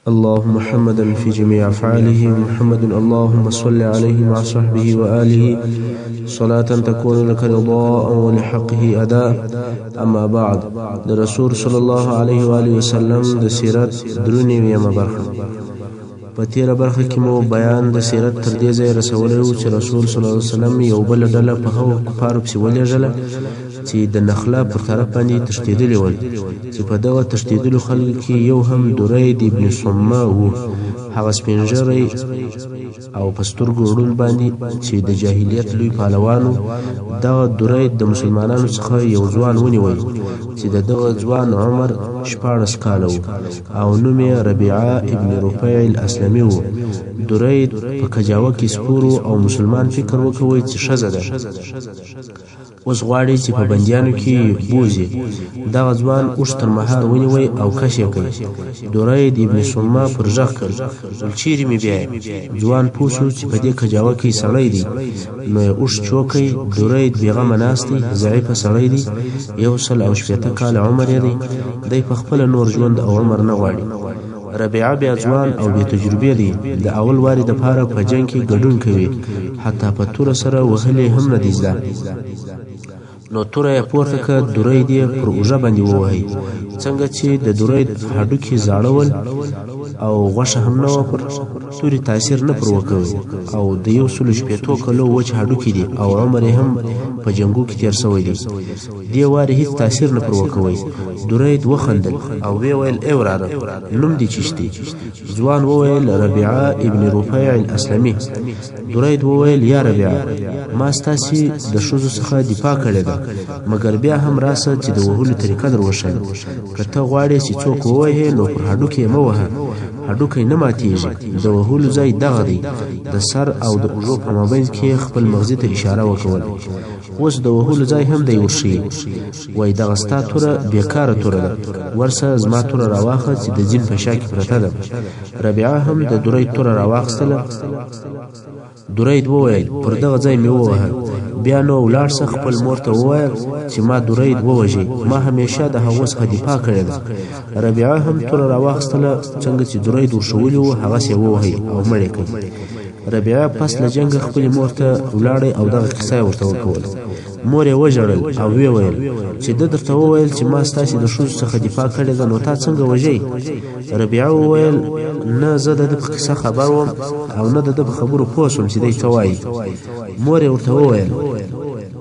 اللهم محمدا في جميع أفعاله محمد اللهم صل عليه مع صحبه وآله صلاة تكون لك رضاء ولحقه أداء. أما بعد، د رسول صلی الله علیه و آله وسلم د سیرت درونی یمه برخه. په تیره برخه کې مو بیان د سیرت تر دې ځایه رسولی و چې رسول صلی الله علیه وسلم یو بله ډله په هغو کفارو پسې ولېږله چې د نخله پر طرف باندې تښتېدلي ول، چې په دغه تښتېدلو خلکو کې یو هم درید ابن صمه و، هغه سپین ږیری او په سترګو ړوند باندې چې د جاهلیت لوی پهلوان و. دغه درید د مسلمانانو څخه یو ځوان ونیوی چې د دغه ځوان عمر 16 کاله و او نوم یې ربیعه ابن رفیع الاسلمي و. درید په کجاوه کې سپور و او مسلمان فکر وکوی چې ښځه ده، اوس غواړي چې په بندیانو کې بوځي. دغه ځوان اوښ تر مهار ونیوی او کش یې کړ. درید ابن صمه پر غږ کړ، ول چیرې مې بیایې؟ ځوان پوه شو چې په دې کجاوه کې سړی دی، نو یې اوښ چوکی. درید بېغمه ناست دی، ضعیفه سړی دی، 160 کاله عمر یې دی، دی په خپله نور ژوند او عمر نه غواړي. ربیعه بیا ځوان او بې تجربې دی، د اول وارې دپاره په جنګ کې ګډون کوي، حتی په توره سره وهل یې هم نه دي زده. نو توره یې پورته کړه، درید یې پر اوږه باندې ووهی. څنګه چې د درید هډوکي زاړه ول او غوښه هم نه وه، پر تورې تاثیر نه پر وکوي او د 160 کلو وچ هډوکي دي او عمر یې هم په جنګو کې تېر شوی دی، دې وارې هیڅ تاثیر نه پر وکوي. درید وخندل او ویې ویل، ای وراره نوم دې چیش دی؟ ځوان وویل، ربیعه ابن رفیع الاسلمي. درید وویل، یا ربیعه، ما ستاسې د ښځو څخه دفاع کړې ده، مګر بیا هم راسه چې د وهلو طریقه در وښیم. که ته غواړې چې څوک ووهې نو پر هډوکي یې مه وهه، هډوکی نه ماتېږي، د وهلو ځای دغه دی. د سر او د اوږو په مابین کې خپل مغزي ته اشاره وکوله. اوس د وهلو ځای هم دی ورښیي. وای دغه ستا توره بېکاره توره ده، ورسه زما توره راواخله چې د زین په شا کې پرته ده. ربیعه هم د درید توره راواخیستله. درید وویل، پر دغه ځای مې ووهه. بیا نو ولاړ سه خپل مور ته ووایه چې ما درید ووژی، ما همیشه د هغو څخه دفاع کړې ده. ربیعه هم توره راواخیستله، څنګه چې درید ورښوولي وو هغسې یې ووهی او مړ یې کړ. ربیعه پس له جنګه خپلې مور ته ولاړی او دغه قصه یې ورته وکوله. مور یې وژړل او ویې ویل چې ده درته وویل چې ما ستاسې د ښځو څخه دفاع کړې ده، نو تا څنګه وژی؟ ربیعه وویل، نه زه د ده په قصه خبر وم او نه د ده په خبرو پوه شوم چې دی څه وایي. مور یې ورته وویل،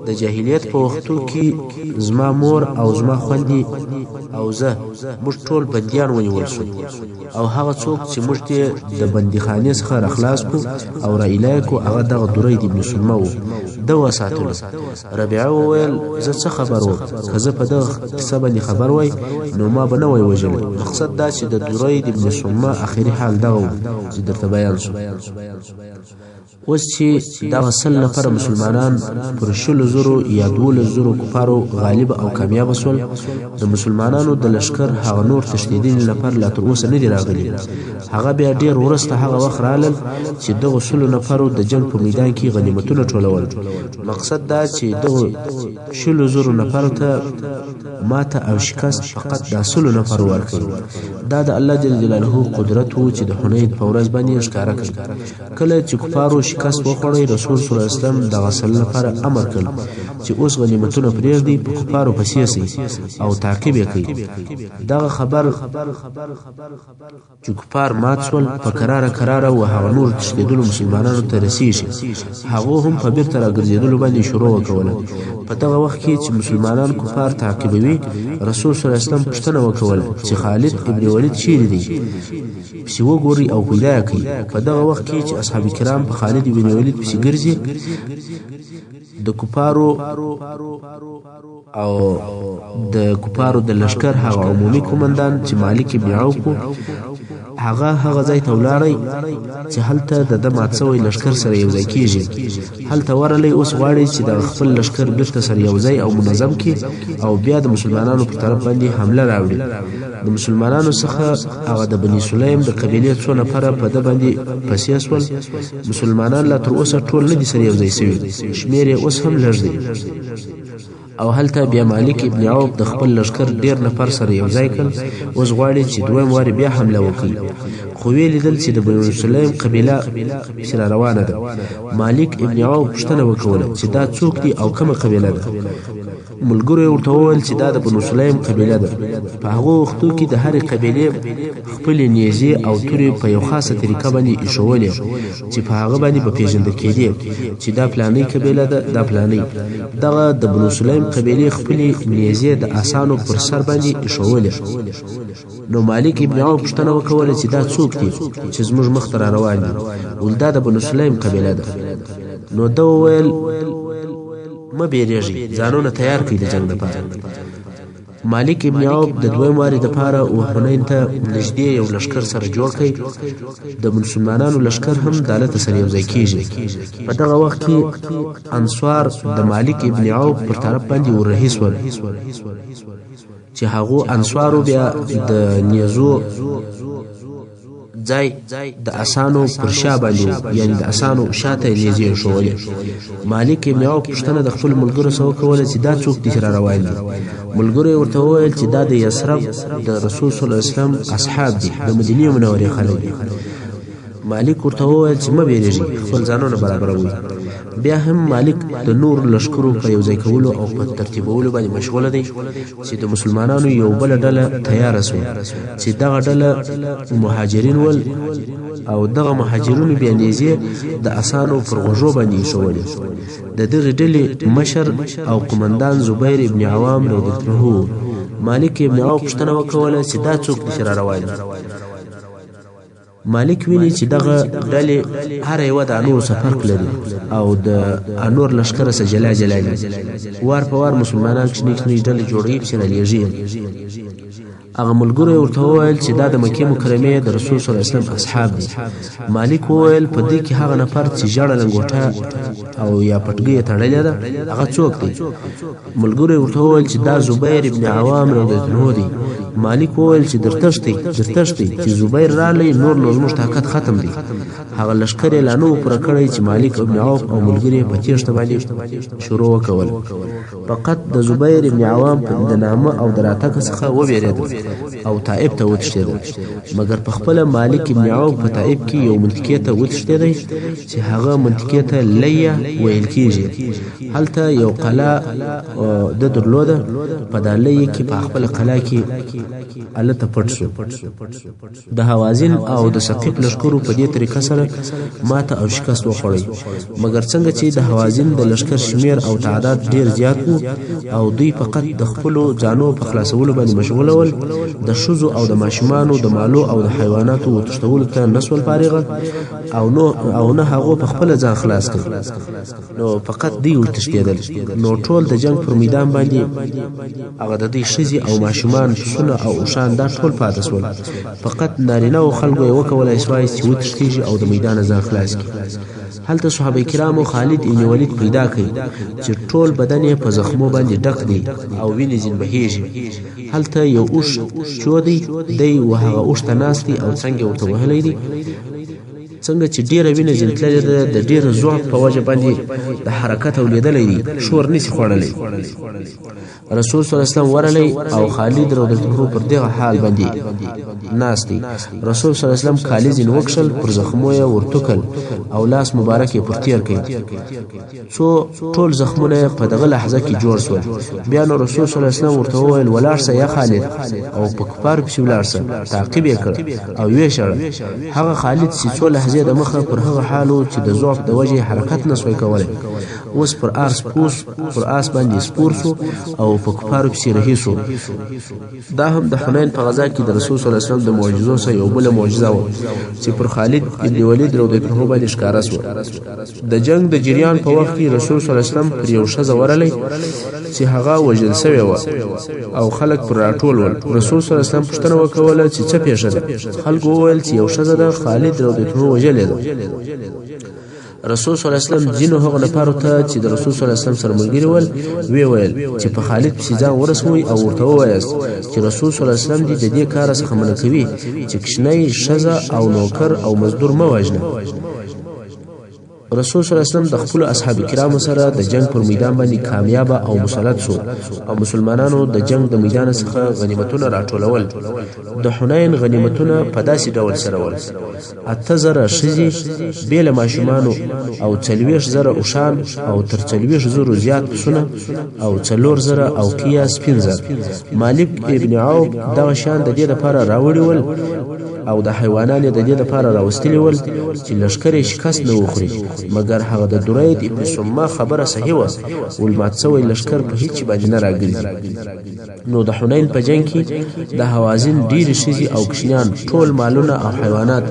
د جاهلیت په وختو کې زما مور او زما خوندې او زه موږ ټول بندیان ونیول شو او هغه څوک چې موږ دې د بندیخانې څخه راخلاص کړو او را ایله کړو هغه دغه درید ابن سلمه و، ده وساتلو. ربیعه وویل، زه څه خبر وم، که زه په دغه قصه باندې خبر وای نو ما به نه وای وژلی. مقصد دا چې د درید ابن سلمه اخري حال دغه و چې درته بیان شو. اوس چې دغه 100 نفره مسلمانان پر 20,000 یا 12,000 کفارو غالب او کامیاب شول، د مسلمانانو د لښکر هغه نور تښتېدلي نفر لا تر اوسه نه دي راغلي. هغه بیا ډېر وروسته هغه وخت رالل چې دغو 100 نفرو د جنګ په میدان کې غنیمتونه ټولول. مقصد دا چې دغو 20,000 نفرو ته ماته او شکست فقط دا 100 نفرو ورکړ. دا د الله جل جلاله قدرت و چې د حنین په ورځ باندې ښکاره کړ. کله چې کفارو شکست وخوړی، رسول صلی الله علیه وسلم دغه 100 نفره امر کړ چې اوس غنیمتونه پرېږدئ، په کفارو پسې شئ او تعقیب یې کړئ. دغه خبر چې کفار مات شول په کراره کراره و هغه نور تښتېدلو مسلمانانو ته رسیږي. هغو هم په بیرته راګرځېدلو باندې شروع وکوله. په دغه وخت کې چې مسلمانان کفار تعقیبوي، رسول صلی الله علیه وسلم پوښتنه وکوله چې خالد ابن ولید چیرې دی؟ پسې وګورئ او پیدا یې کړئ. په دغه وخت کې چې اصحاب کرام په خالد ابن ولید پسې ګرځي، د کفارو او د کفارو د لښکر هغه عمومي قومندان چې مالک ابن عوف و، هغه هغه ځای ته ولاړی چې هلته د ده مات سوی لښکر سره یو ځای کیږي. هلته ورغلی، اوس غواړي چې دغه خپل لښکر بیرته سره یو ځای او منظم کړي او بیا د مسلمانانو پر طرف باندې حمله راوړي. د مسلمانانو څخه هغه د بني سلیم د قبیلې څو نفره په ده باندې پسې شول. مسلمانان لا تر اوسه ټول نه دي سره یو ځای سوي، شمېر یې اوس هم لږ دی. او هلته بیا مالک ابن عوف د خپل لښکر ډېر نفر سره یو ځای کړ. اوس غواړي چې دویم وارې بیا حمله وکړي، خو ویې لیدل چې د بنو سلیم قبیله پسې را روانه ده. مالک ابن عوف پوښتنه وکوله چې دا څوک دي او کومه قبیله ده؟ ملګرو یې ورته وویل چې دا د بنو سلیم قبیله ده. په هغو وختو کې د هرې قبیلې خپلې نیزې او تورې په یو خاصه طریقه باندې ایښولې چې په هغه باندې به پېژندل کېدې چې دا پلانۍ قبیله ده، دا پلانۍ. دغه د بنو سلیم قبیلې خپلې نیزې د اسانو پر سر باندې ایښولې. نو مالک ابن عوف پوښتنه وکوله چې دا څوک دي چې زموږ مخ ته را روان دي؟ ول دا د بنو سلیم قبیله ده. نو ده وویل مه بیریږئ، ځانونه تیار کړئ د جنګ لپاره. مالک ابن عوف د دویم وارې دپاره و حنین ته نږدې یو لښکر سره جوړ کړ. د مسلمانانو لښکر هم دالته سره یو ځای کیږي. په دغه وخت کې انصار د مالک ابن عوف پر طرف باندې ورهي سول، چې هغو انصارو بیا د نیزو ځای د اسانو پر شا باندې و، یعنې د اسانو شاته یې نیزې ایښولې. مالک ابن عوف پوښتنه د خپلو ملګرو څخه وکوله چې دا څوک دي چې را روان دي؟ ملګرو یې ورته وویل چې دا د یثرب د رسول صلی الله علیه وسلم اصحاب دي، د مدینې منورې خلک دي. مالک ورته وویل چې مه بیریږئ، خپل ځانونه برابروئ. بیا هم مالک د نورو لښکرو په یو ځای کولو او په ترتیبولو باندې مشغوله دی چې د مسلمانانو یو بله ډله تیاره سوه، چې دغه ډله مهاجرین ول او دغه مهاجرینو بیا نیزې د اسانو پر غوږو باندې ایښولې. د دغې ډلې مشر او قومندان زبیر ابن عوام رضی الله عنه و. مالک ابن عوف پوښتنه وکوله چې دا څوک دي چې را روان دي؟ مالک ویني چې دغه ډلې هره یوه د انورو څخه فرق لري او د انور لښکره څخه جلا جلا دي. وار په وار مسلمانان کوچنۍ کوچنۍ ډلې جوړوي پسې رالیږي. هغه ملګرو یې ورته وویل چې دا د مکې مکرمې د رسول صلی الله علیه وسلم اصحاب دي. مالک وویل په دې کې هغه نفر چې ژړه لنګوټه او یا پټګۍ یې تړلې ده هغه څوک دی؟ ملګرو یې ورته وویل چې دا زبیر ابن عوام رضی الله عنه دی. مالک وویل چې درتښتئ درتښتئ، چې زبیر راغلی نور نو زموږ طاقت ختم دی. هغه لښکر یې لا نه و پوره کړی چې مالک ابن عوف او ملګري یې په تېښته باندې شروع وکول. فقط د زبیر ابن عوام د نامه او د راتګ څخه ووېرېدل او طائف ته وتښتېدل. مګر په خپله مالک ابن عوف په طائف کې یو منطقې ته وتښتېدی چې هغه منطقې ته لیه ویل کیږي. هلته یو قلا ده درلوده، په دا لیه کې په خپله قلا کې هلته پټ شو. د هوازن او د ثقیف لښکرو په دې طریقه سره ماته او شکست وخوړی. مګر څنګه چې د هوازن د لښکر شمېر او تعداد ډېر زیات وو او دوی فقط د خپلو ځانو په خلاصولو باندې مشغوله ول، د ښځو او د ماشومانو د مالو او د حیواناتو وتښتولو ته نه سول فارغه او نه هغو په خپله ځان خلاص کړ، نو فقط دوی وتښتېدل. نو ټول د جنګ پر میدان باندې هغه د دوی ښځې او ماشومان، پسونه او اوښان دا ټول پاتې سول. فقط نارینه او خلکو یې وکولای سوای چې وتښتېږي او د میدانه ځان خلاص کړي. هلته صحابه کرامو خالد ابن ولید پیدا کړ چې ټول بدن یې په زخمو باندې ډک دی او وینې ځین بهیږي. هلته یو اوښ چو دی، دی و هغه اوښ ته ناست دی او څنګ یې ورته وهلی دی. څنګه چې ډېره وینه ځین تللې ده، د ډېر ضعف په وجه باندې د حرکت او لیدلی دی، شور نشي خوړلی. رسول صلی الله علیه وسلم ورغلی او خالد رضی الله عنه پر دغه حال باندې ناست دی. رسول صلی الله علیه وسلم کالي ځینې وکښل، پر زخمو یې ورتوکل او لاس مبارک یې پر تېر کړ، څو ټول زخمونه یې په دغه لحظه کې جوړ سول. بیا نو رسول صلی الله علیه وسلم ورته وویل ولاړ سه یا خالد، او په کفارو پسې ولاړ سه. تعقیب یې کړ او ویې شړه. هغه خالد چې څو لحظې د مخه پر هغه حال و چې د ضعف د وجې حرکت نه سوای کولی، اوس پر آس باندې سپور سو او په کفارو پسې رهي سو. دا هم د حنین په غزا کې د رسول صلی الله علیه وسلم د معجزو څخه یو بله معجزه وه چې پر خالد ابن ولید رضی الله عنه باندې ښکاره سوه. د جنګ د جریان په وخت کې رسول صلی الله علیه وسلم پر یو ښځه ورغلی چې هغه وژل سوې وه او خلک پر راټول ول. رسول صلی الله علیه وسلم پوښتنه وکوله چې څه پېښه ده؟ خلکو وویل چې یو ښځه ده خالد رضی الله عنه وژلې ده. رسول صلی الله علیه وسلم ځینو هغو نفرو ته چې د رسول صلی الله علیه وسلم سره ملګري ول ویې ویل چې په خالد پسې ځان ورسوئ او ورته ووایاست چې رسول صلی الله علیه وسلم دې د دې کاره څخه منع کوي چې کوچنی، ښځه او نوکر او مزدور مه وژنه. رسول صلی الله علیه وسلم د خپل اصحاب کرامو سره د جنگ پر میدان باندې کامیاب او مسلط شو او مسلمانانو د جنگ د میدان څخه غنیمتونه راټولول. د حنین غنیمتونه په داسې ډول سره ول: 8000 ښځې بې له ماشومانو او 40,000 اوښان او تر 40,000 زیات پسونه او 4000 اوقیه سپین زر. مالک ابن عوف دغه شیان د دې لپاره راوړي ول او د حیوانان یې د دې لپاره راوستلي ول چې لښکر یې شکست نه وخوري، مګر هغه د درید ابن صمه خبره صحیح وه، ول مات سوی لښکر په هیڅ باندې نه راګرځي. نو د حنین په جنګ کې د هوازن ډېرې ښځې او کوچنیان، ټول مالونه او حیوانات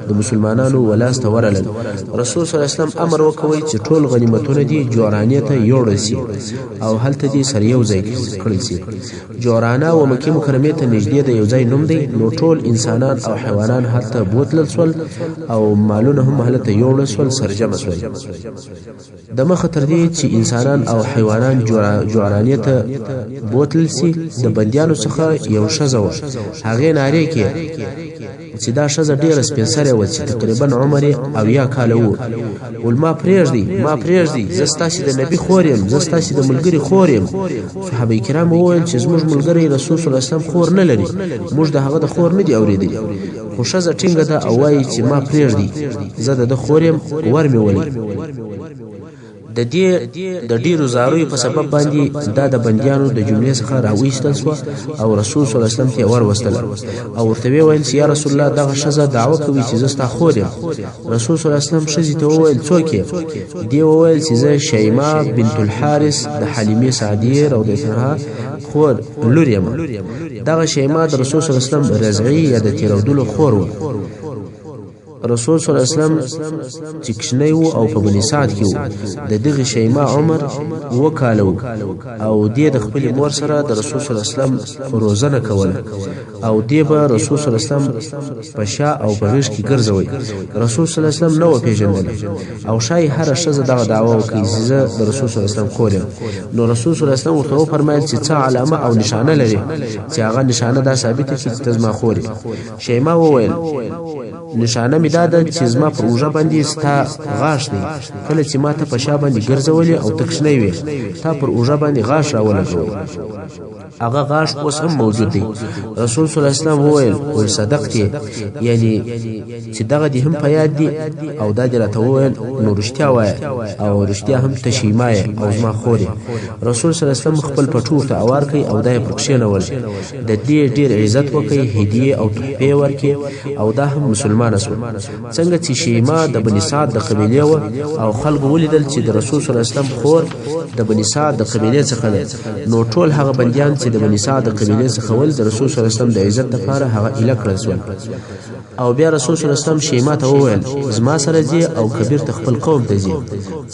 د مسلمانانو ولاس ته ورغلل. رسول صلی الله علیه وسلم امر وکوي چې ټول غنیمتونه دې جعرانې ته یوړل شي او هلته دې سره یو ځای کړل شي. جعرانه و مکې مکرمې ته نږدې د یو ځای نوم دی. نو ټول انسانان او حیوانان هلته بوتلل شول او مالونه هم هلته یوړل شول، سرجمع شول. د مخه تر دې چې انسانان او حیوانان جعرانې ته بوتلل شي، د بندیانو څخه یو ښځه وه. هغې نارې کړې چې دا ښځه ډېره سپین سرې وه چې تقریبا عمر یې 70 کاله و. ول ما پرېږدئ، ما پرېږدئ، زه ستاسې د نبي خور یم، زه ستاسې د ملګري خور یم. صحابه کرام وویل چې زموږ ملګری رسول صلی الله علیه وسلم خور نه لري، موږ د هغه د خور نه دي اورېدلي. خو ښځه ټینګه ده او وایي چې ما پرېږدئ، زه د ده خور یم، ور مې ولئ. د دې د ډیرو زاریو په سبب باندې دا د بندیانو د جملې څخه راویستل شوه او رسول صلی الله علیه وسلم ته یې وروستله او ورته ویې ویل چې یا رسول الله، دغه ښځه دعوه کوي چې زه ستا خور یم. رسول صلی الله علیه وسلم ښځې ته وویل څوک یې؟ دې وویل چې زه شیما بنت الحارث د حلیمې سعدیې رضی الله عنها خور لور یم. دغه شیما د رسول صلی الله علیه وسلم رضعي یا د تېرودلو خور وه. رسول صلی الله علیه وسلم چې کوچنی و او په بني سعد کې و، د دغې شیما عمر 7 کاله و او دې د خپلې مور سره د رسول صلی الله علیه وسلم روزنه کوله او دې به رسول صلی الله علیه وسلم په شا او په غېږ کې ګرځوی. رسول صلی الله علیه وسلم نه وه پېژندله او ښایي هره ښځه دغه دعوه وکړي چې زه د رسول صلی الله علیه وسلم خور یم. نو رسول صلی الله علیه وسلم ورته وفرمایل چې څه علامه او نښانه لري چې هغه نښانه دا ثابته کړي چې ته زما خور یې. شیما وویل نښانه مې دا ده چې زما پر اوږه باندې ستا غاښ دی، کله چې ما ته په شا باندې ګرځولې او ته کوچنی وې، تا پر اوږه باندې غاښ راولګوی. هغه غاښ اوس هم موجود دی. رسول صلی الله علیه وسلم وویل ول صدقتې، یعنی چې دغه دې هم په یاد دي او دا دې راته وویل نو رښتیا وایه او رښتیا هم ته شیما یې او زما خور یې. رسول صلی الله علیه وسلم خپل پټو ورته اوار کړ او دا یې پر کښېنول. د دې ډېر عزت وکړ، هدیې او تحفې ورکړې او دا هم مسلمانه شوه. څنګه چې شیما د بني سعد د قبیلې وه او خلکو ولیدل چې د رسول صلی الله علیه وسلم خور د بني سعد د قبیلې څخه ده، نو ټول هغه بندیان چې د بني سعد د قبیلې څخه ول د رسول صلی الله علیه وسلم د عزت لپاره هغه ایله کړل شول. او بیا رسول صلی الله علیه وسلم شیما ته وویل زما سره ځې او کبیر ته خپل قوم ته ځې.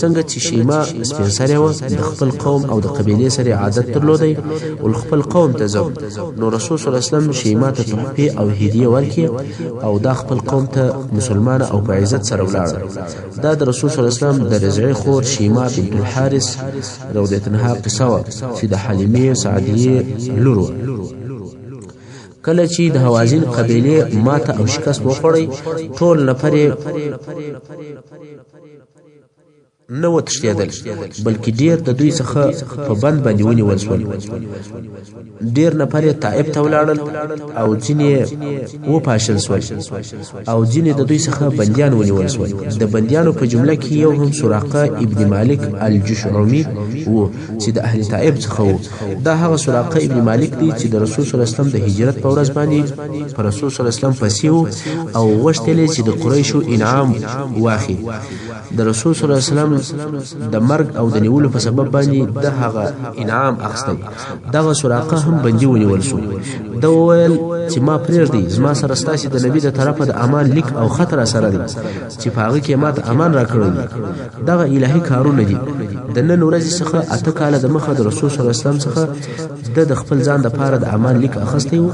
څنګه چې شیما سپین سرې وه، د خپل قوم او د قبیلې سره عادت درلودی، ول خپل قوم ته ځم. نو رسول صلی الله علیه وسلم شیما ته تحفې او هدیې ورکړې او دا خپل قوم ته مسلمانه او په عزت سره ولاړه. دا د رسول صلی الله علیه وسلم د رضعي خور شیما بنت الحارث رضی الله عنها قصه وه چې د حلیمې سعدیې لور وه. کله چې د هوازن قبیلې ماته او شکست وخوړی، ټول نفر یې نه وتښتېدل، بلکې ډېر د دوی څخه په بند باندې ونیول شول. ډېر نفر یې طائف ته ولاړل او ځینې یې وپاشل شول او ځینې د دوی څخه بندیان ونیول شول. د بندیانو په جمله کې یو هم سراقه ابن مالک الجشعمي و چې د اهل طائف څخه و. دا هغه سراقه ابن مالک دی چې د رسول صلی الله علیه وسلم د هجرت په ورځ باندې په رسول صلی الله علیه وسلم پسې و او غوښتل یې چې د قریشو انعام واخلي. د رسول صلی الله علیه وسلم د مرګ او د نیولو په سبب باندې د هغه انعام اخیستی. دغه سراقه هم بندي ونیول شو. ده وویل چې ما پرېږدئ، زما سره ستاسې د نبي د طرفه د امان لیک او خط را سره دی چې په هغه کې ما ته امان راکړی دی. دغه الهي کارونه دي. د نن ورځې څخه 8 کاله د مخه د رسول صلی الله علیه وسلم څخه د خپل ځان دپاره د امان لیک اخیستی و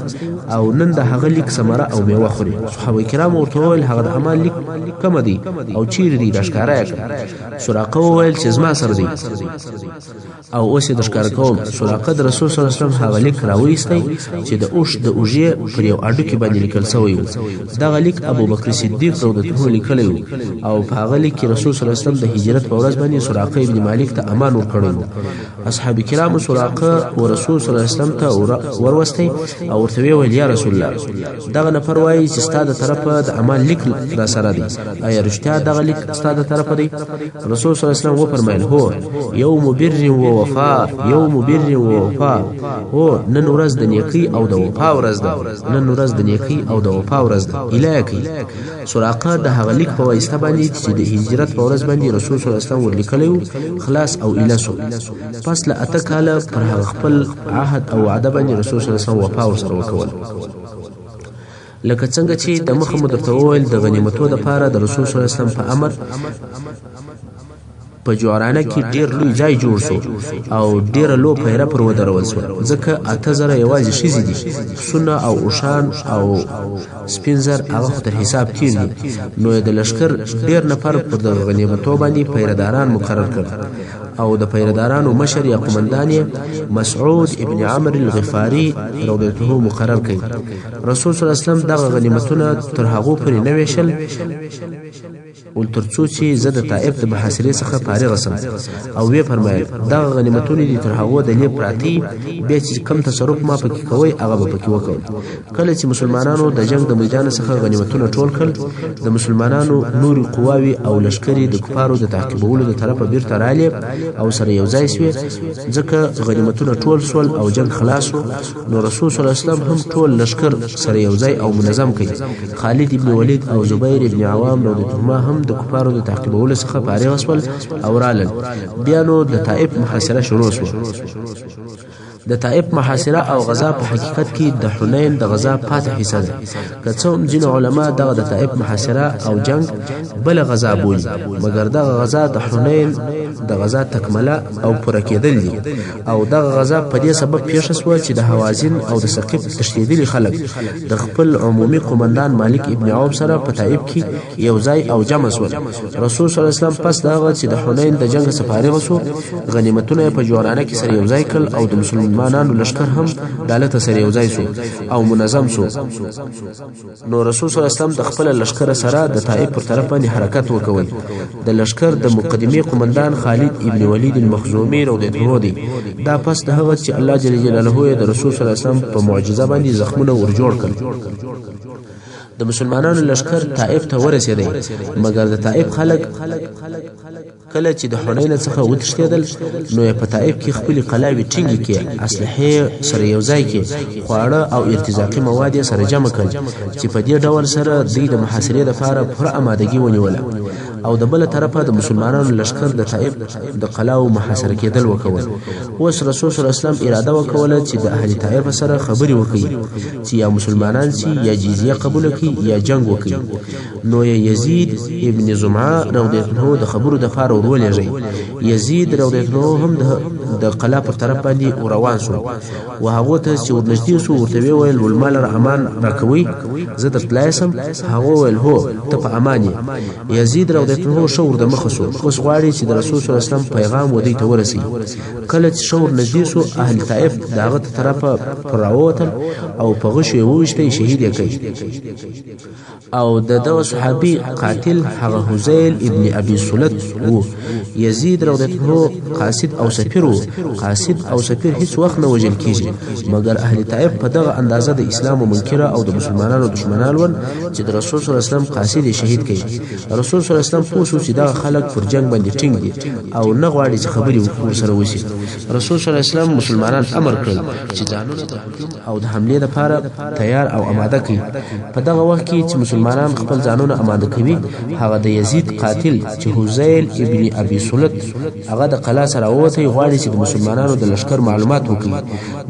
او نن د هغه لیک ثمره او میوه خوري. صحابه کرام ورته وویل هغه د امان لیک کومه دی او چیرې دی راښکاره یې کړه. سراقه وویل چې زما سره دی او اوس یې درښکاره کوم. سراقه د رسول صلی الله علیه وسلم هغه لیک راوایستی چې د اوښ د اوږې پر یو هډوکي باندې لیکل شوی و. دغه لیک ابوبکر صدیق رضی الله عنه لیکلی و او په هغه لیک کې رسول صلی الله علیه وسلم د هجرت په ورځ باندې سراقه ابن مالک ته امان ورکړی و. اصحاب کرامو سراقه و رسول صلی الله علیه وسلم ته وروستی او ورته ویې ویل: یا رسول الله، دغه نفر وایي چې ستا د طرفه د امان لیک را سره دی، آیا رښتیا دغه لیک ستا د طرفه دی؟ رسول صلی الله علیه وسلم وفرمایل: هو، یوم بر و وفا، یوم بر و وفا. هو، نن ورځ د نیکۍ او د وفا ورځ ده، نن ورځ د نیکۍ او د وفا ورځ ده. ایله کوي. سراقه د هغه لیک په واسطه باندې چې د هجرت په ورځ باندې رسول صلی الله علیه وسلم ورلیکلی و خلاص او ایله سو. پس له 8 کاله پر هغه خپل عهد او وعده باندې رسول صلی الله علیه وسلم وفا ورسره وکول. لکه څنګه چې د مخه مو درته وویل، د غنیمتو دپاره د رسول صلی الله علیه وسلم په امر په جعرانه کې ډیر لوی ځای جوړ سو او ډیره لو پیره پر ودرول سوه، ځکه 8000 یوازې ښځې دي، پسونه او اوښان او سپین زر هغه خو تر حساب تیر دي. نو یې د لښکر ډیر نفر پر دغه غنیمتو باندې پیره داران مقرر کړ او د پیره دارانو مشر یا قومندان یې مسعود ابن عمر الغفاري رضی الله عنه مقرر کړ. رسول صلی الله علیه وسلم دغه غنیمتونه تر هغو پورې نه ویشل ول تر څو چې زه د طائف د محاصرې څخه فارغ سم. او ویې فرمایل: دغه غنیمتونه دي تر هغو د لې پراته، بیا چې کم تصرف ما پکې کوئ هغه به پکې وکړم. کله چې مسلمانانو د جنګ د میدان څخه غنیمتونه ټول کړل، د مسلمانانو نورې قواوې او لښکرې د کفارو د تعقیبولو د طرفه بیرته رالې او سره یو ځای سوې، ځکه غنیمتونه ټول سول او جنګ خلاص سو. نو رسول صلی الله علیه وسلم هم ټول لښکر سره یو ځای او منظم کړ. خالد ابن ولید او زبیر ابن عوام رضی الله عنهما هم د کفارو د تعقیبولو څخه فارغ سول او رالل. بیا نو د طائف محاصره شروع سوه. د طائف محاصره او غزا په حقیقت کې د حنین د غزا پاتې حصه ده. که څه هم ځینو علما دغه د طائف محاصره او جنگ بله غزا بولي، مګر دغه غزا د حنین د غزا تکمله او پوره کېدل دي. او دغه غزا په دې سبب پېښه سوه چې د هوازن او د ثقیف تښتېدلي خلک د خپل عمومي قومندان مالک ابن عوف سره په طائف کې یو ځای او جمع سول. رسول صلی الله علیه وسلم پس د هغه چې د حنین د جنګ څخه فارغ سو، غنیمتونه یې په جعرانه کې سره یو ځای کړل او د مسلمانانو لښکر هم دالته سره یو ځای سو او منظم سو. نو رسول صلی الله علیه وسلم د خپل لښکر سره د طائف پر طرف باندې حرکت وکول. د لښکر د مقدمې قومندان خالد ابن ولید المخزومي رضی الله عنه دی. دا پس د هغه چې الله جل جلاله یې د رسول صلی الله علیه وسلم په معجزه باندې زخمونه ور جوړ کړل. د مسلمانانو لښکر طائف ته ورسېدی، مګر د طائف خلک کله چې د حنین څخه وتښتېدل، نو یې په طائف کې خپلې قلاوې ټینګې کړې، اسلحې سره یو ځای کړې، خواړه او ارتزاقي مواد یې سره جمع کړل، چې په دې ډول سره دوی د محاصرې دپاره پوره امادګي ونیوله. او د بله طرفه د مسلمانانو لښکر د طائف د قلاو محاصره کېدل وکول. اوس رسول صلی الله علیه وسلم اراده وکوله چې د اهل طائف سره خبرې وکړي، چې یا مسلمانان سي، یا جزیه قبوله کړي، یا جنګ وکړي. نو یې یزید ابن زمعه رضی الله عنه د خبرو دپاره ورولېږی. یزید رضی الله عنه هم د قلا پر طرف باندې روان سو و هغو ته چې ورنږدې سو ورته ویې ویل: ول ما لره امان راکوئ، زه درتلای سم؟ هغو ویل: هو، ته په امان یې. یزید رضی الله عنه ښه ور دمخه سو، اوس غواړي چې د رسول صلی الله علیه وسلم پیغام و دوی ته ورسوي. کله چې ښه ورنږدې سو، اهل طائف د هغه تر طرفه پر راووتل او په غشو یې وویشتی، شهید یې کړ. او د دغه صحابي قاتل هغه هذیل ابن ابي سلط و. یزید رضی الله عنه قاصد او سفیر و. قاصد او سفیر هیڅ وخت نه وژل کیږي، مګر اهل طائف په دغه اندازه د اسلام منکره او د مسلمانانو دښمنان ول چې د رسول صلی الله علیه وسلم قاصد یې شهید کړي. رسول صلی الله علیه وسلم پوه شو چې دغه خلک پر جنګ باندې ټینګ دي او نه غواړي چې خبرې ورسره وشي. رسول صلی الله علیه وسلم مسلمانان امر کړل چې ځانونه د هجوم او د حملې لپاره تیار او اماده کړي. په دغه وخت کې چې مسلمانان خپل ځانونه اماده کوي، هغه د یزید قاتل چې هذیل ابن ابي سلط هغه د قلا سره ووتی، غواړي چې د مسلمانانو د لښکر معلومات وکړي.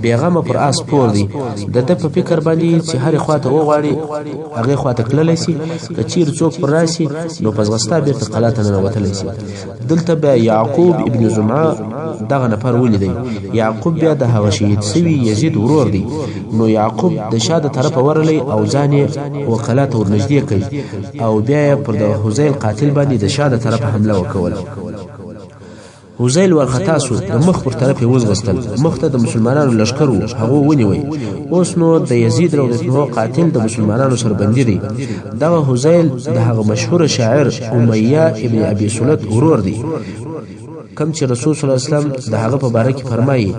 بېغمه پر آس سپور دی، د ده په فکر باندې چې هرې خواته وغواړي هغې خواته تللی سي، که چیرې څوک پر راسي نو په ځغستا بیرته قلا ته ننوتلی سي. دلته بیا یعقوب ابن زمعه دغه نفر ولیدی. یعقوب بیا د هغه شهید سوي یزید ورور دی. نو یعقوب د شا د طرفه ورغلی او ځان یې و قلا ته ورنږدې کړ او بیا یې پر دغه هذیل قاتل باندې د شا د طرفه حمله وکوله. هذیل وارخطا سو، د مخ پر طرف یې وځغستل. مخ ته د مسلمانانو لښکر و، هغو ونیوی. اوس نو د یزید رضی الله عنه قاتل د مسلمانانو سره بندي دی. دغه هذیل د هغه مشهور شاعر امیه ابن ابي سلط ورور دی، کوم چې رسول صلی الله علیه وسلم د هغه په باره کې فرمایي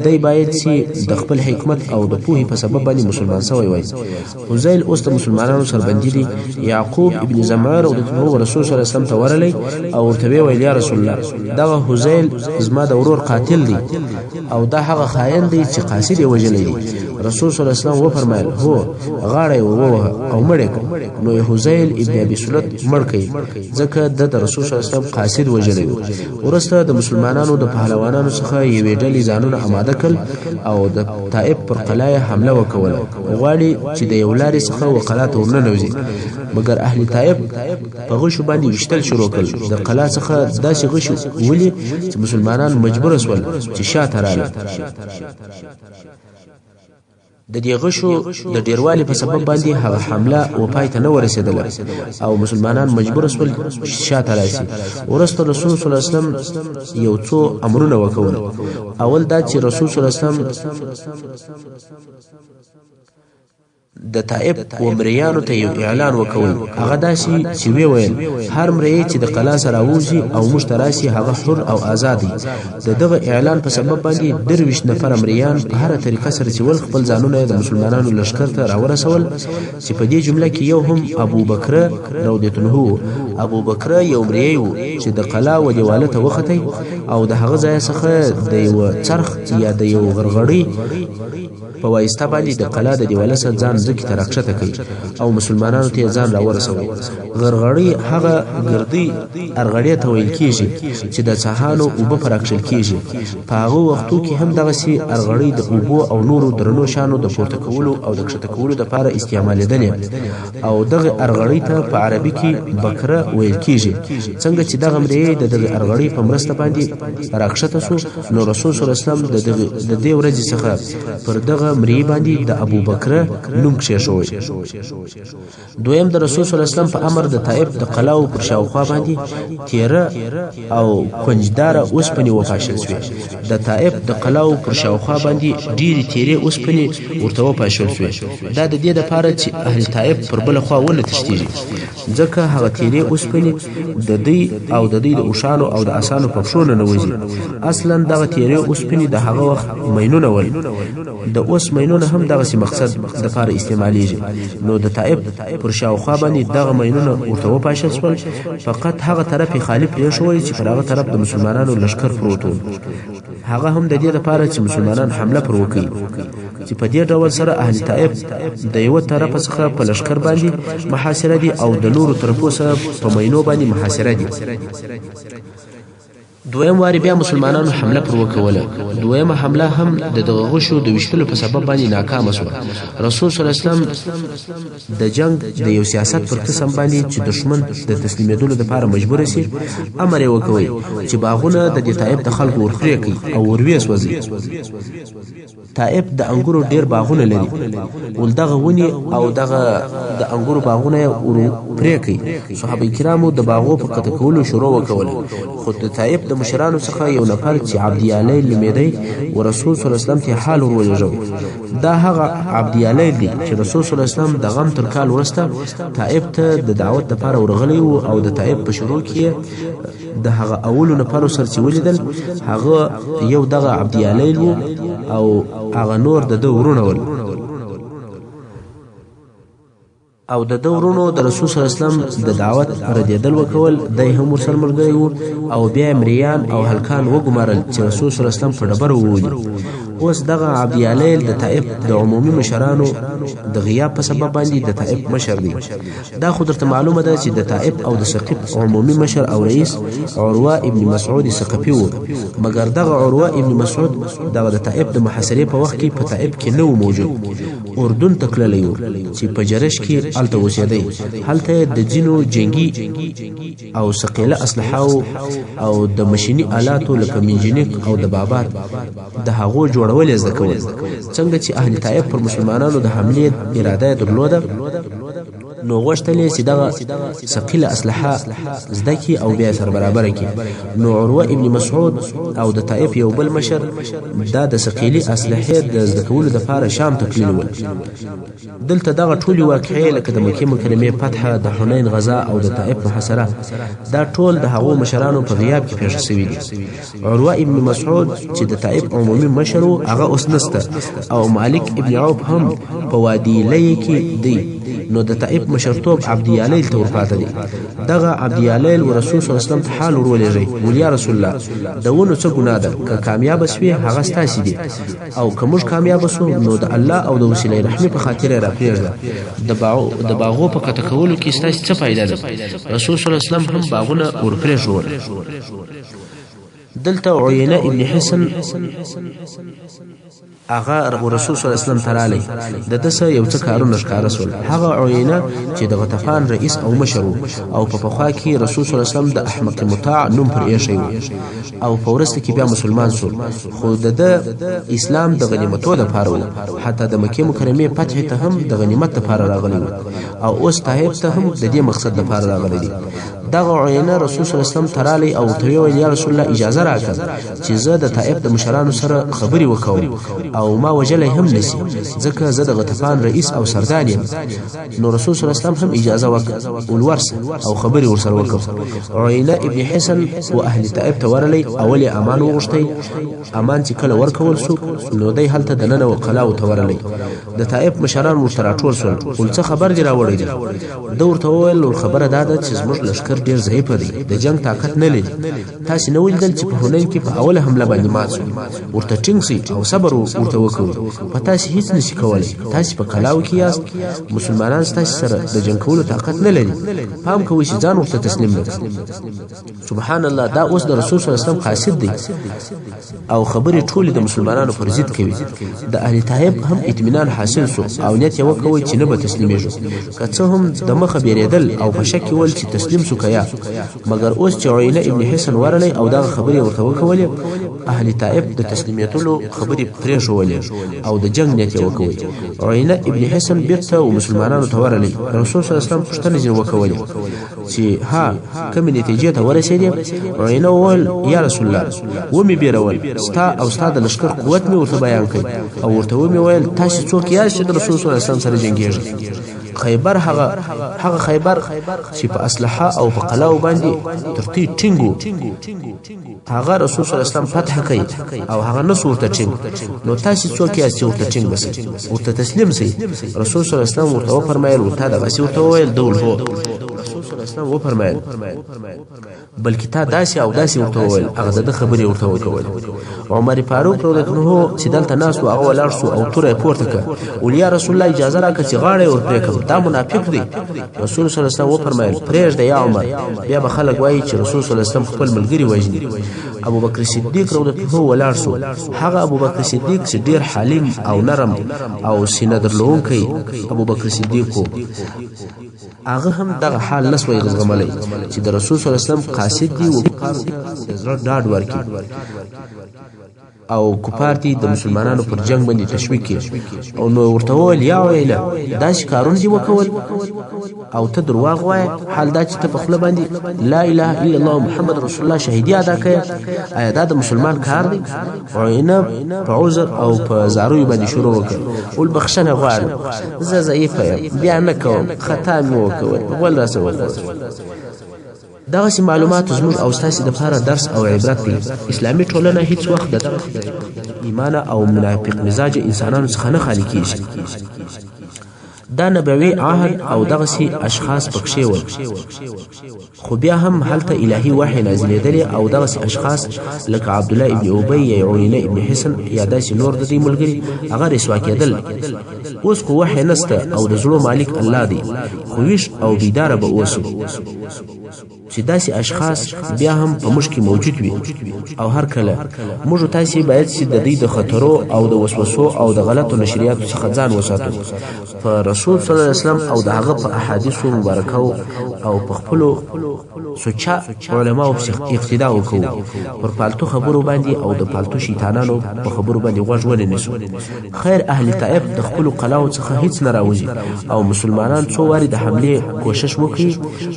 دی باید چې د خپل حکمت او د پوهې په سبب باندې مسلمان سوی وای. هذیل اوس د مسلمانانو سره بندي دی. یعقوب ابن زمعه رضی الله عنه رسول صلی الله علیه وسلم ته ورغلی او ورته ویې ویل: یا رسول الله، دغه هذیل زما د ورور قاتل دی او دا هغه خاین دی چې قاصد یې وژلی دی. رسول صلی الله علیه وسلم وفرمایل: هو، غاړه یې ووهه او مړ یې کړ. نو یې هذیل ابن ابي سلط مړ کړ، ځکه ده د رسول صلی الله علیه وسلم قاصد وژلی و. وروسته د مسلمانانو د پهلوانانو څخه یوې ډلې ځانونه اماده کړل او د طائف پر قلا یې حمله وکوله. غواړي چې د یو لارې څخه و قلا ته ورننوځي، مګر اهل طائف په غشو باندې ویشتل شروع کړل. د قلا څخه داسې غشي ولي چې مسلمانان مجبور شول چې شاته راغلل. د دې غشو د ډیروالي په سبب باندې هغه حمله و پای ته نه ورسېدله او مسلمانان مجبور شول شاته راشي. وروسته رسول صلی الله علیه وسلم یو څو امرونه وکول. اول دا چې رسول صلی الله علیه وسلم د طائف و مریانو ته یو اعلان وکول، هغه داسې چې ویې ویل: هر مریی چې د قلا سره راووځي او موږ ته راسي هغه حر او آزاد دی. د دغه اعلان په سبب باندې 23 نفره مریان په هره طریقه سره چې ول خپل ځانونه د مسلمانانو لښکر ته راورسول، چې په دې جمله کې یو هم ابوبکر رضی الله عنه. ابوبکر یو مریی و چې د قلا و دیواله ته وختی او د هغه ځای څخه د یوه څرخ یا د یو غرغړي په واسطه باندې د قلا د دیواله څخه ځان ځکې ته راکښته کوي او مسلمانانو ته یې ځان راورسوي. غرغړی هغه ګردۍ ارغړې ته ویل کیږي چې د څهانو اوبه پر راکښل کیږي. په هغو وختو کې هم دغسې ارغړۍ د اوبو او نورو درنو شیانو د پورته کولو او د کښته کولو دپاره استعمالېدلې او دغه ارغړۍ ته په عربي کې بکره ویل کیږي. څنګه چې دغه مریی د دغې ارغړۍ په مرسته باندې راکښته سو، نو رسول صلی الله علیه وسلم د دې ورځې څخه پر دغه مریی باندې د ابوبکر نوم کښېښوی. دویم، د رسول صلی الله علیه وسلم په امر د طائف د قلاو پر شاوخوا باندې تیره او کنجداره اوسپنې وپاشل شوې. د طائف د قلاو پر شاوخوا باندې ډېرې تیرې اوسپنې ورته وپاشل شوې. دا د دې دپاره چې اهل طائف پر بله خوا ونه تښتېږي، ځکه هغه تیرې اوسپنې د دوی او د دوی د اوښانو او د اسانو په پښو ننوځي. اصلا دغه تیرې اوسپنې د هغه وخت ماینونه ول. د اوس ماینونه هم دغسې مقصد دپاره استعمالیږي. نو د طائف پر شاوخوا باندې دغه ماینونه ورته وپاشل شول. فقط هغه طرف یې خالي پرېښوی چې پر هغه طرف د مسلمانانو لښکر پروت و، هغه هم د دې دپاره چې مسلمانان حمله پر وکړي، چې په دې ډول سره اهل طائف د یوه طرفه څخه په لښکر باندې محاصره دي او د نورو طرفو څخه په ماینو باندې محاصره دي. دویم وارې بیا مسلمانانو حمله پر وکوله. دویمه حمله هم د دغه غشو د ویشتلو په سبب باندې ناکامه شوه. رسول صلی الله علیه وسلم د جنګ د یو سیاست پر قسم باندې چې دښمن د تسلیمېدلو دپاره مجبور شي، امر یې وکوي چې باغونه د دې طائف د خلکو ورپرې کړي او ور ویې سوځي. طائف د انګورو ډېر باغونه لري، ول دغه ونې او دغه د انګورو باغونه یې ور پرې کړي. صحابه کرامو د باغو په قطع کولو شروع وکوله، خو د طائف د مشرانو څخه یو نفر چې عبدیالیل نومېدی و رسول صلی الله علیه وسلم ته حال ور ولېږه. دا هغه عبدیالیل دی چې رسول صلی الله علیه وسلم د غم تر کال وروسته طائف ته د دعوت لپاره ورغلی و او د طائف په شروع کې د هغه اولو نفرو سره چې ولیدل، هغه یو دغه عبدیالیل و او هغه نور د ده وروڼه ول. او د ده وروڼو د رسول صلی الله علیه وسلم د دعوت ردېدل وکول، دی هم ورسره ملګری و او بیا یې مریان او هلکان وګمارل چې رسول صلی الله علیه وسلم په ډبرو وولي. اوس دغه عبدیالیل د طائف د عمومي مشرانو د غیاب په سبب باندې د طائف مشر دی. دا خو درته معلومه ده چې د طائف او د ثقیف عمومي مشر او رئیس عروه ابن مسعود ثقفي و، مګر دغه عروه ابن مسعود دغه د طائف د محاصرې په وخت کې په طائف کې نه و موجود، اردن ته تللی و چې په جرش کې هلته اوسېدی. هلته یې د ځینو جنګي او ثقیله اسلحو او د مشیني آلاتو لکه منجنیق او دبابات د هغو جوړول یې زده کول. څنګه چې اهل طائف پر مسلمانانو د حملې اراده یې درلوده، نو غوښتل یې چې دغه ثقیله اسلحه زده کړي او بیا سره برابره کړي. نو عروه ابن مسعود او د طائف یو بل مشر دا د ثقیلې اسلحې د زده کولو دپاره شام ته تللي ول. دلته دغه ټولې واقعې لکه د مکې مکرمې فتحه، د حنین غزا او د طائف محاصره، دا ټول د هغو مشرانو په غیاب کې پېښه شوي دي. عروه ابن مسعود چې د طائف عمومي مشر و هغه اوس نسته، او مالک ابن عوف هم په وادي لی کې دی، نو د طائف مشرتوب عبدیالیل ته ورپاته دی. دغه عبدیالیل و رسول صلی الله علیه وسلم ته حال ورولېږی، ول یا رسول الله د ونو څه ګناه ده، که کامیابه سوې هغه ستاسې دي، او که موږ کامیابه سو نو د الله او د وسیله رحمي په خاطر یې راپرېږده، د باغو په قطع کولو کې ستاسې څه فایده ده؟ رسول صلی الله علیه وسلم هم باغونه ورپرېښوول. دلته عینه ابن حسن هغه رسول صلی الله علیه وسلم ته راغلی، د ده څه یو څه کارونه ښکاره سول. هغه عینه چې د غطفان رئیس او مشر و، او په پخوا کې رسول صلی الله علیه وسلم د احمق مطاع نوم پر ایښی و، او په وروسته کې بیا مسلمان سو، خو د ده اسلام د غنیمتو دپاره و، حتی د مکې مکرمې فتحې ته هم د غنیمت دپاره راغلی و، او اوس طائف ته هم د دې مقصد دپاره راغلی دی. دغه عینه رسول صلی الله علیه وسلم ته راغلی او ورته ویې ویل، یا رسول الله اجازه راکړه چې زه د طائف د مشرانو سره خبرې وکوم، او ما وژلی هم نسی، ځکه زه د غطفان رئیس او سردار یم. نو رسول صلی الله علیه وسلم هم اجازه وکړه، ول ورسه او خبرې ورسره وکړه. عینه ابن حسن و اهل طائف ته ورغلی، اول یې امان وغوښتی، امان چې کله ورکول سو نو دی هلته دننه و قلاو ته ورغلی. د طائف مشران ورته راټول سول، ول څه خبر دې راوړی دی؟ ده ورته وویل، ول خبره دا ده چې زموږ لښکر ډېر ضعیفه دی، د جنګ طاقت نه لري، تاسې نه ولیدل چې په حنین کې په اوله حمله باندې مات سو؟ ورته ټینګ سئ او صبر ورته وکړئ، په تاسې هیڅ نشي کولی، تاسې په کلاو کې یاست، مسلمانان ستاسې سره د جنګ کولو طاقت نه لري، پام کوئ چې ځان ورته تسلیم نه کړئ. سبحان الله، دا اوس د رسول صلی الله علیه وسلم قاصد دی او خبرې ټولې د مسلمانانو پر ضد کوي. د اهل طائف هم اطمینان حاصل سو او نیت یې وکوی چې نه به تسلیمېږو، که څه هم د مخه بیرېدل او په شک کې ول چې تسلیم سو که یا، مګر اوس چې عینه ابن حسن ورغلی او دغه خبرې ورته وکولې، اهل طائف د تسلیمېدلو خبرې پرېښولې او د جنګ نیت یې وکوی. عینه ابن حسن بیرته و مسلمانانو ته ورغلی، رسول صلی الله علیه وسلم پوښتنه ځینې وکولې چې ها کومې نتیجې ته ورسېدې؟ عینه وویل، یا رسول الله ومې بیرول، ستا او ستا د لښکر قوت مې ورته بیان کړ، او ورته ومې ویل تاسې څوک یاست چې د رسول صلی الله علیه وسلم سره جنګېږئ؟ خیبر هغه خیبر چې په اسلحه او په قلاو باندې تر تی ټینګ و، هغه رسول صلی الله علیه وسلم فتح کړ او هغه نه سو ورته ټینګ، نو تاسې څوک یاست چې ورته ټینګ به سئ، ورته تسلیم سئ؟ رسول صلی الله علیه وسلم ورته وفرمایل، ورته دغسې ورته وویل، ده ویل هو. رسول صلی الله علیه وسلم وفرمایل، بلکې تا داسې او داسې ورته وویل، هغه د ده خبرې ورته وکولې. عمر فاروق رضی الله عنه چې دلته ناست و، هغه ولاړ سو او توره یې پورته کړه، ول یا رسول الله اجازه راکړه چې غاړه یې ورپرې کړم، دا منافق دی. رسول صلی الله علیه وسلم وفرمایل، پرېږده یا عمر، بیا به خلک وایي چې رسول صلی الله علیه وسلم خپل ملګري وژني. ابوبکر صدیق رضی الله عنه ولاړ سو، هغه ابوبکر صدیق چې ډېر حلیم او نرم او سینه درلودونکی ابوبکر صدیق و، هغه هم دغه حال نه سوای زغملی چې د رسول صلی الله علیه وسلم قاصد دی و د زړه ډاډ ورکړي او کفار دي د مسلمانانو پر جنګ باندې تشویق کړي، او نو ورته وویل، یا ویله داسې کارونه دې وکول او ته درواغ وایې، حال دا چې ته په خوله باندې لا اله الا الله محمد رسول الله شهیدي ادا کوې، آیا دا د مسلمان کار دی؟ عینه په عذر او په زاریو باندې شروع وکړه، ول بخښنه غواړم، زه ضعیفه یم، بیا نه کوم، خطا مې وکول، غول راسره وخوړل. دغسې معلومات زموږ او ستاسې دپاره درس او عبرت دی. اسلامي ټولنه هیڅ وخت د دغسې ایمانه او منافق مزاجه انسانانو څخه نه خالي کیږي. دا نبوي عهد او دغسې اشخاص پکښې ول، خو بیا هم هلته الهي وحی نازلېدلې او دغسې اشخاص لکه عبدالله ابن ابی یا عینه ابن حسن یا داسې نور د دوی ملګري هغه رسوا کېدل. اوس خو وحی نسته او د زړو مالک الله دی، خو ویښ او بیداره به اوسو. چې داسې اشخاص بیا هم په موږ کې موجود وي. او هر کله موږ تاسې باید چې د دوی د خطرو او د وسوسو او د غلطو نشریاتو څخه ځان وساتو. په رسول صلی الله علیه وسلم او د هغه په احادیثو مبارکو او په خپلو سوچه علماو پسې اقتدا وکړو، پر پالتو خبرو باندې او د پالتو شیطانانو په خبرو باندې غوږ ونه نیسو. خیر، اهل طائف د خپلو قلاو څخه هیڅ نه راوځي او مسلمانان څو وارې د حملې کوشش وکړي،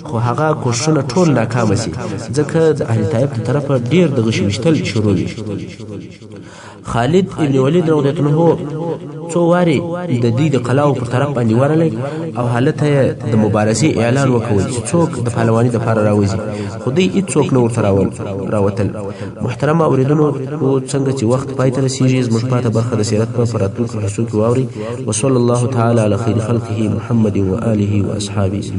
خو هغه کوششونه ټول ناکامه سي، ځکه د اهل طائف د طرفه ډیر د غشي ویشتل شروع وي. خالد ابن ولید رضی الله عنه څو وارې د دوی د قلاو پر طرف باندې ورغلی او هلته یې د مبارزې اعلان وکړ چې څوک د پهلواني دپاره راوځي، خو دوی هیڅوک نه ورته راوتل. محترمه اورېدونو، څنګه چې وخت پای ته رسیږي، زموږ پاته برخه د سیرت په راتلونکو حصو کې واورئ. وصلی الله تعالی علی خیر خلقه محمد وآله واصحابه.